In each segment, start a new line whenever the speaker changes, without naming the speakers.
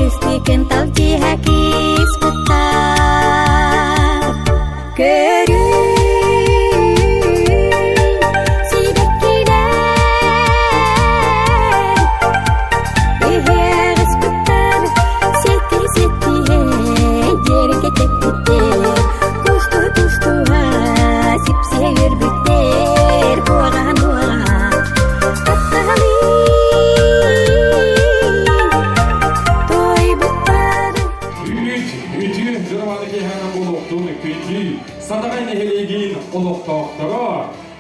Кыстыкын талдьыһа кыыспыттар. Көрүү сибэккилэр Ыһыаҕыспыттар сити-ситиһэ дьиэргэ тэппиттэр Кусту-кустуһа сипсиһэ үөрбүттэр Куоҕаһан-уоҕаһа таптаһалыы тойбуттар.
Үүт, үтүө дьоруоны киэһээнэн буолуохтун күндү Сатаҕай нэһилиэгин олохтоохторо,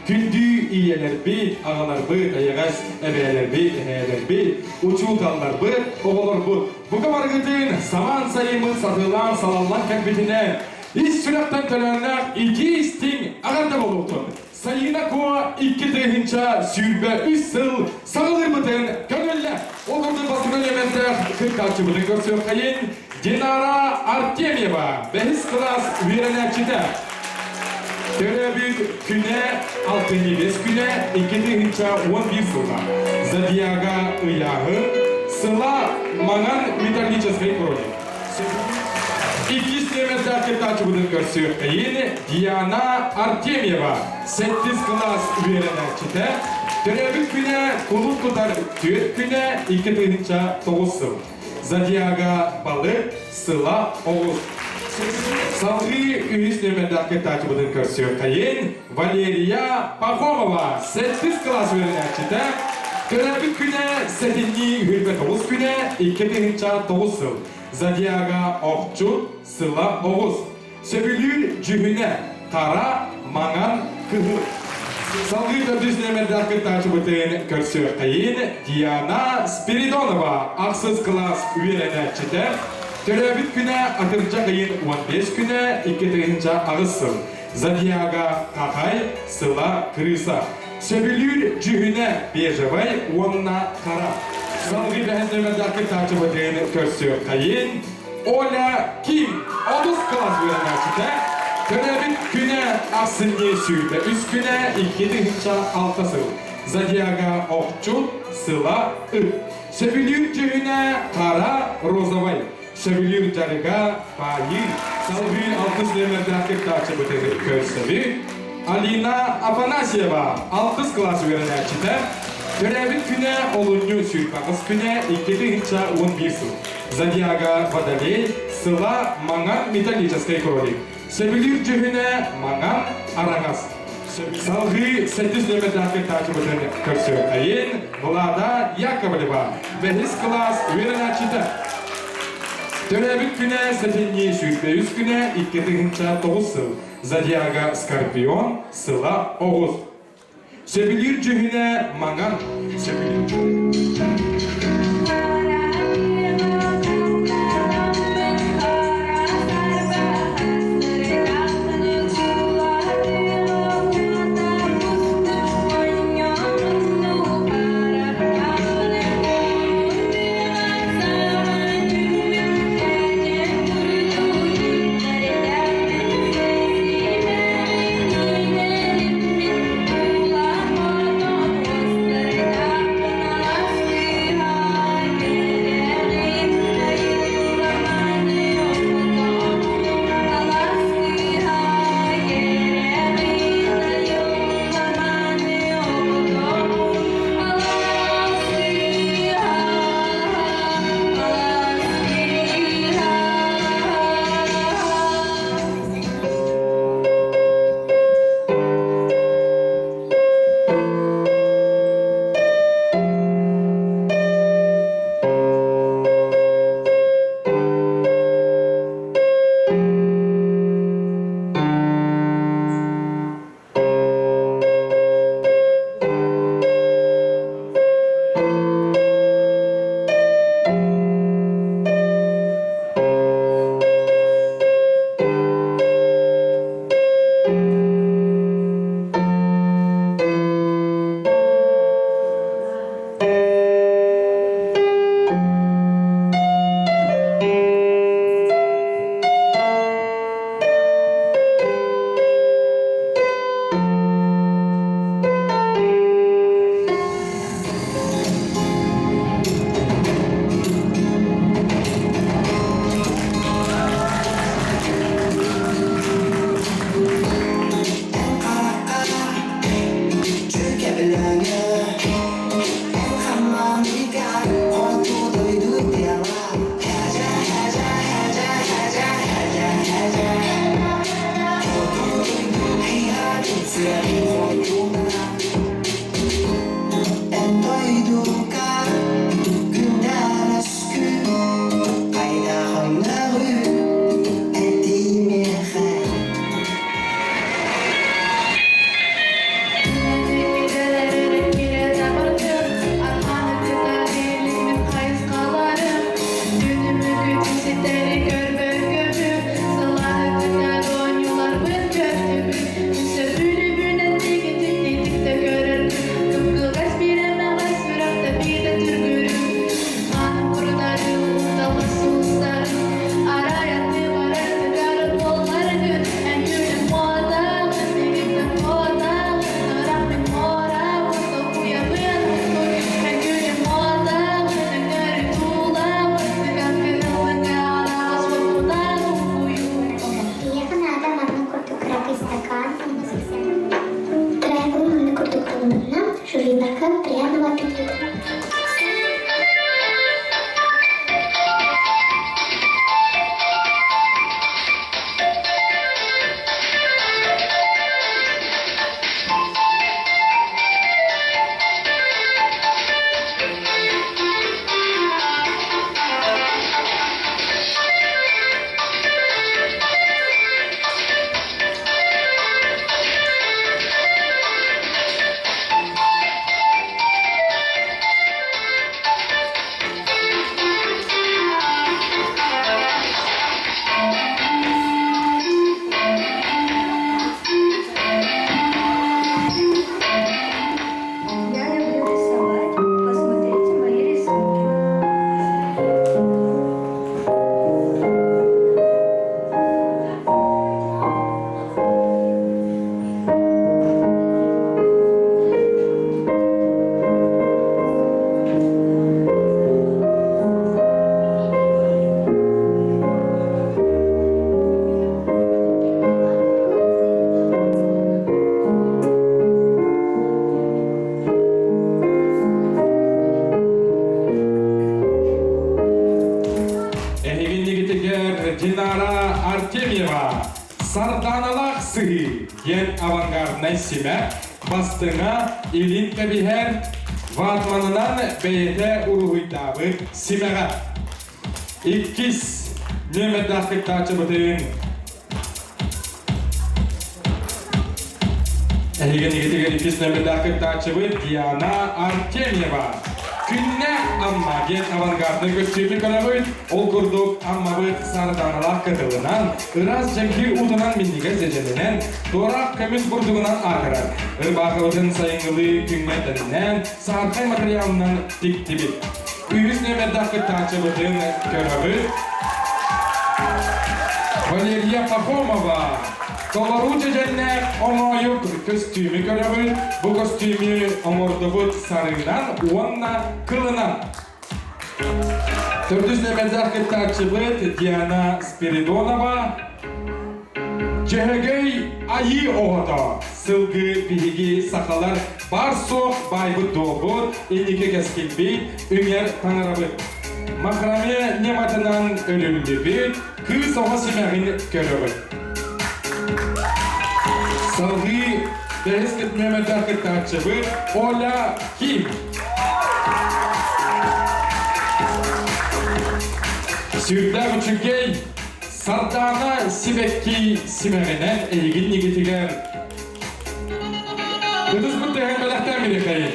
күндү ийэлэрбит, аҕаларбыт, эйэҕэс эбээлэрбит, эһээлэрбит, учууталларбыт, оҕолорбут бука барыгытын самаан сайыммыт сатыылаан салаллан кэлбитинэн ис сүрэхтэн төлөөннөөх итии истиҥ аҕарда буолуохтун! Сайыына Куо 2023 сыл саҕалыырбытын көҥүллэ. Ол курдук бастакы элементтээх кыттааччыбытын көрсүөххэйин Динара Артемьева, бэһис кылаас үөрэнээччитэ. Төрөөбүт күнэ алтынньы бэс күнэ 2011 сылга. Зодиага ыйааһын, сыла маҥан металлическай кролик. Иккис нүөмэрдээх кыттааччыбытын көрсүөххэйин Диана Артемьева, сэттис кылаас үөрэнээччитэ, төрөөбүт күнэ кулун тутар түөрт күнэ 2009 сыл. Зодиага балык, сыла оҕус. Салгыы үһүс нүөмэрдээх кыттааччыбытын көрсүөххэйин Валерия Пахомова, сэттис кылаас үөрэнээччитэ, төрөөбүт күнэ сэтинньи 29 күнэ 2009 сыл. Зодиага охчут, сыла оҕус. Сөбүлүүр дьүһүнэ хара, маҥан, кыһыл. Салгыы төрдүс нүөмэрдээх кыттааччыбытын көрсүөххэйин Диана Спиридонова, ахсыс кылаас үөрэнээччитэ, төрөөбүт күнэ атырдьах ыйын 15 күнэ 2008 сыл. Зодиага Хахай, сыла Крыса. Сөбүлүүр дьүһүнэ бежевай уонна хара. Салгыы бэһис нүөмэрдээх кыттааччыбытын көрсүөххэйин Оля Ким, 30 кылаас үөрэнээччитэ. Төрөөбүт күнэ ахсынньы сүүрбэ үс күнэ 2006 сыл. Зодиага Охчут, сыла Ыт. Сөбүлүүр дьүһүнэ хара розовай. Сөбүлүүр дьарыга баайыы. Салгыы алтыс нүөмэрдээх кыттааччыбытын көрсөбүт. Алина Афанасьева, алтыс кылаас үөрэнээччитэ. Төрөөбүт күнэ олунньу 28 күнэ 2011 сыл. Зодиага Водолей, сыла маҥан металлическай кролик. Сөбүлүүр дьүһүнэ маҥан араҥас. Салгыы сэттис нүөмэрдээх кыттааччыбытын көрсүөххэйин Влада Яковлева, бэһис кылаас үөрэнээччитэ. Төрөөбүт күнэ сэтинньи 23 күнэ 2009 сыл. Зодиага Скорпион, сыла оҕус. Сөбүлүүр дьүһүнэ маҥан. Сөбүлүүр Динара Артемьева Сардааналаах сыһыы диэн авангарднай симэх бастыҥа илин кэбиһэр ватманынан бэйэтэ уруһуйдаабыт симэҕэ. Иккис нүөмэрдээх кыттааччыбытын Эһиги нигитигэр иккис нөмердээх кыттааччыбыт Диана Артемьева. Күннээх Амма диэн авангарднай көстүүмү көрөбүт. Ол курдук Аммабыт сардааналаах кытылынан, ыраас дьэҥкир уутунан минньигэс дьэдьэнинэн, туораах көмүс бурдугунан аатырар. Ырбаахыбытын сайыҥҥылыы күҥҥэ тэнинэн, саархай матырыйаалынан тиктибит. Үһүс нүөмэрдээх кыттааччыбытын көрөбүт. Валерия Пахомова толору дьэдьэннээх оҥоойук көстүүмү көрөбүт. Бу көстүүмү оҥордубут сарыынан уонна кылынан. Төрдүс нүөмэрдээх кыттааччыбыт Диана Спиридонова Дьөһөгөй айыы оҕото сылгы биһиги сахалар бар-суох баайбыт-дуолбут, инники кэскилбит, үҥэр таҥарабыт. Махраме ньыматынан өлүллүбүт, кыыс оҕо симэҕин көрөҕүт. Салгыы бэһис нүөмэрдээх кыттааччыбыт Оля Ким. Сүрдээх үчүгэй Сардаана сибэкки симэҕинэн эйигин нигитигэр Ытыспыт тэһэн бэлэхтээн бириэхэйин.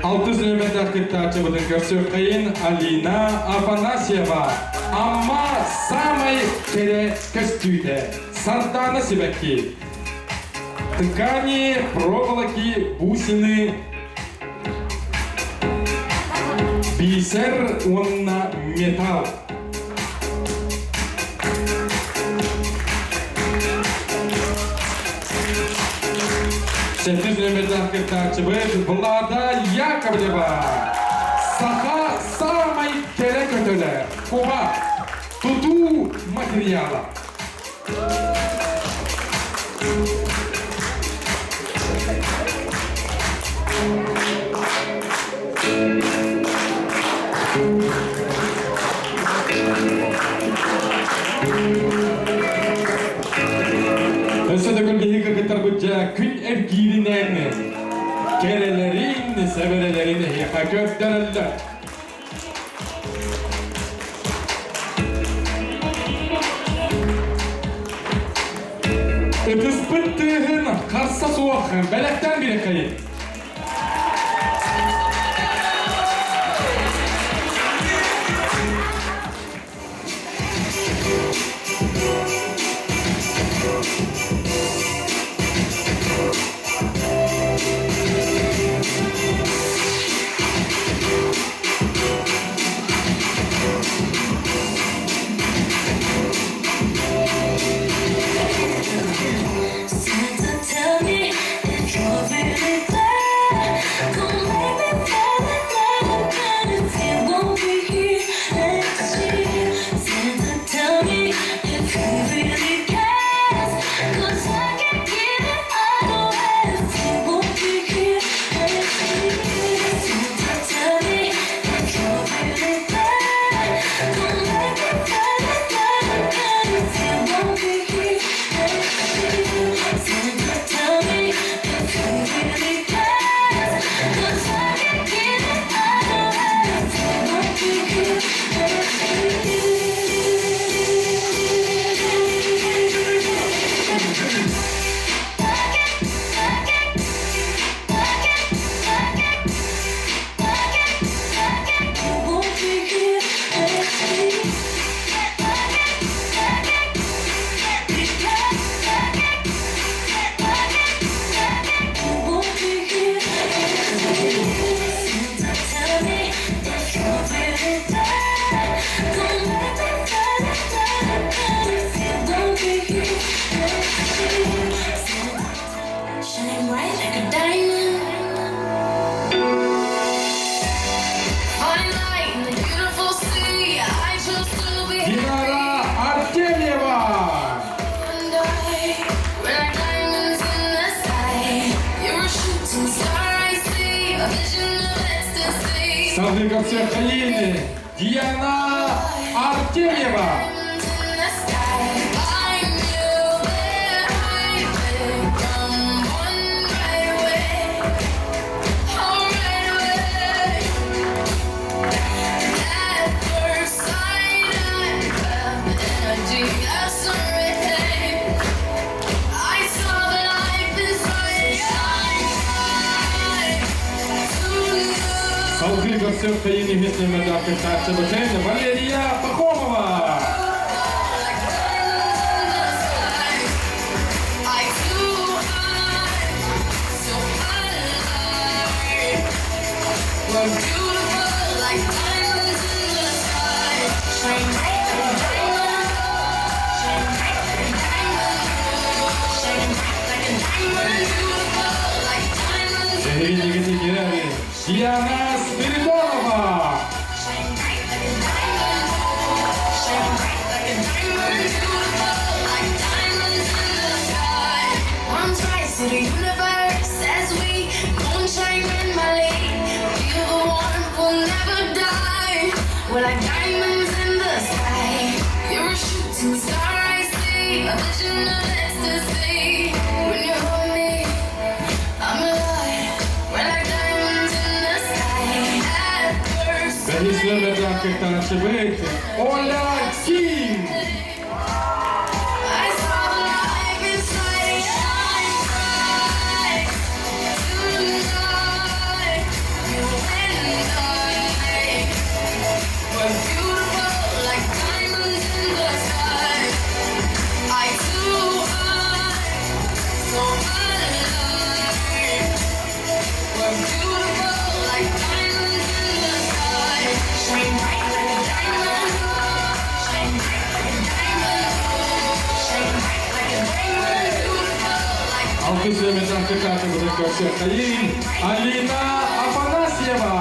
Алтыс нүөмэрдээх кыттааччыбытын көрсүөххэйин Алина Афанасьева. Амма саамай кэрэ көстүүтэ. Сардаана сибэкки. Ткани, проволоки, бусины, бисер уонна металл. Сэттис нүөмэрдээх кыттааччыбыт Влада Яковлева. Саха саамай кэрэ көтөлө, куба, тутуу материала. Өссө да күн кыргыттарбыт дьэ күн эргииринэн кэрэлэрин, сэбэрэлэрин эһиэхэ көрдөрөллөр. Ытыспыт тыаһын харса суох бэлэхтээн биэрэххэйин.
Santa, tell me if you're really
Салгыы көрсүөххэйиини Диана Артемьева. Салгыы көрсүөххэйиини үһүс нүөмэрдээх кыттааччыбытын Валерия Пахомова. Эһигини Диана Спиридонова. Бэһис нүөмэрдээх кыттааччыбыт Оля Ким. Алтыс нүөмэрдээх кыттааччыбытын көрсүөххэйиин Алина Афанасьева.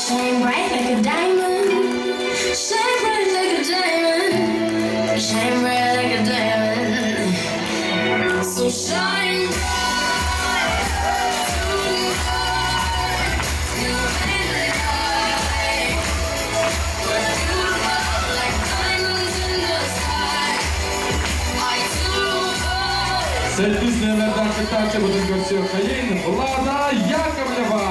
Shine bright like a diamond. Shine bright like a diamond. Shine bright like a diamond. So shine bright tonight. You and I. We're beautiful like diamonds in the sky. I too
Сэттис нүөмэрдээх кыттааччыбытын көрсүөххэйиин Влада Яковлева.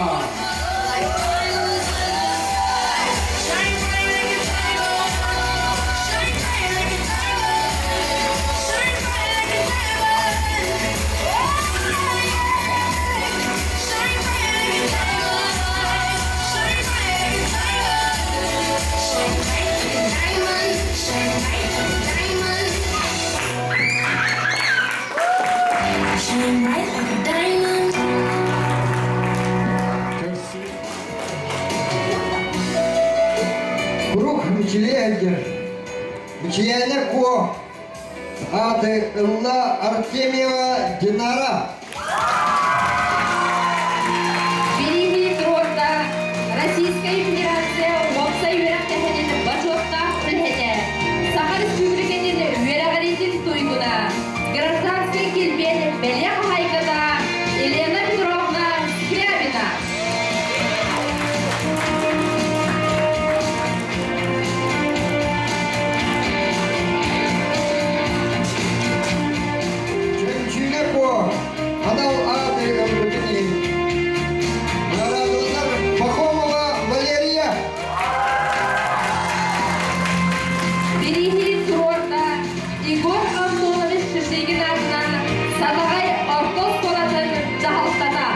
Like diamonds in the sky. Shine bright like a diamond. Shine bright like a diamond. Shine bright like a diamond. Shine bright like a diamond. Shine bright like a diamond. Shine bright like a diamond. Shine bright like a diamond. Shine bright like a diamond.
Көрсү
Куруук мичилийэ сылдьар. Мичийээнэ Куо ааты ылла Артемьева Динара.
Бирииһи туруорда Российскай Федерация уопсай үөрэхтээһинин бочуоттаах үлэһитэ, Саха Республикатын үөрэҕириитин туйгуна, гражданскай килбиэн бэлиэ хаһаайката Елена Петровна Скрябина.
Чөмчүүнэ Куо анал ааты ылбытын иһин. Наҕараадаланар Пахомова Валерия.
Бирииһи туруорда Егор Антонович Шишигин аатынан Сатаҕай орто оскуолатын дьаһалтата.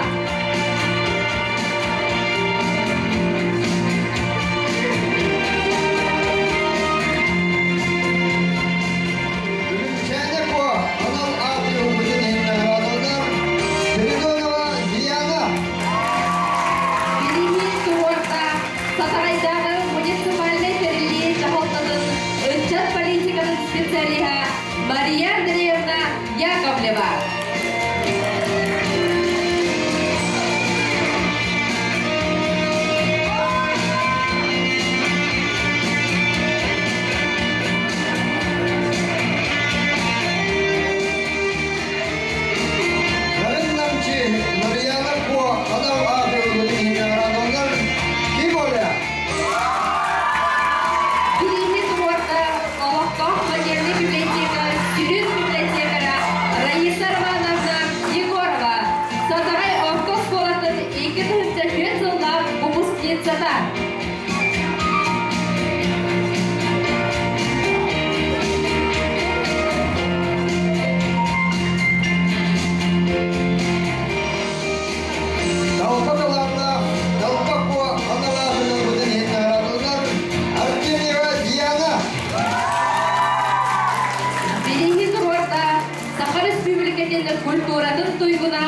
Үрүҥчээнэ Куо анал ааты ылбытын иһин наҕараадаланар Спиридонова Диана.
Бирииһи туруорда Сатаҕайдааҕы муниципальнай тэриллии дьаһалтатын ыччат политикатын специалиһа Мария Андреевна Яковлева. нэһилиэнньэтин культуратын туйгуна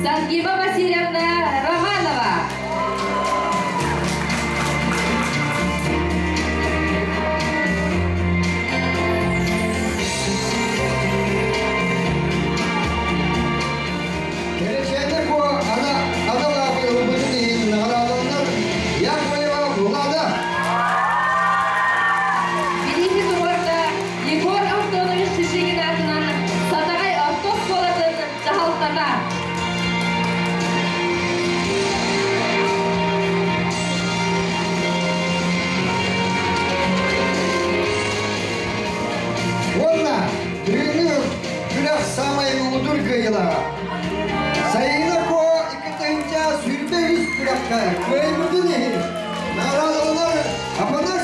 Сангима Васильевна Романова.
Кэрэчээнэ Куо анал ааты ылбытын иһин наҕараадаланар Яковлева Влада.
Бирииһи туруорда Егор Антонович Шишигин аатынан Сатаҕай орто оскуолатын дьаһалтата.
Уонна бүгүҥҥү күрэх саамай муҥутуур кыайыылааҕа. Сайыына Куо 2023 күрэххэ кыайбытын иһин наҕараадаланар Апанас.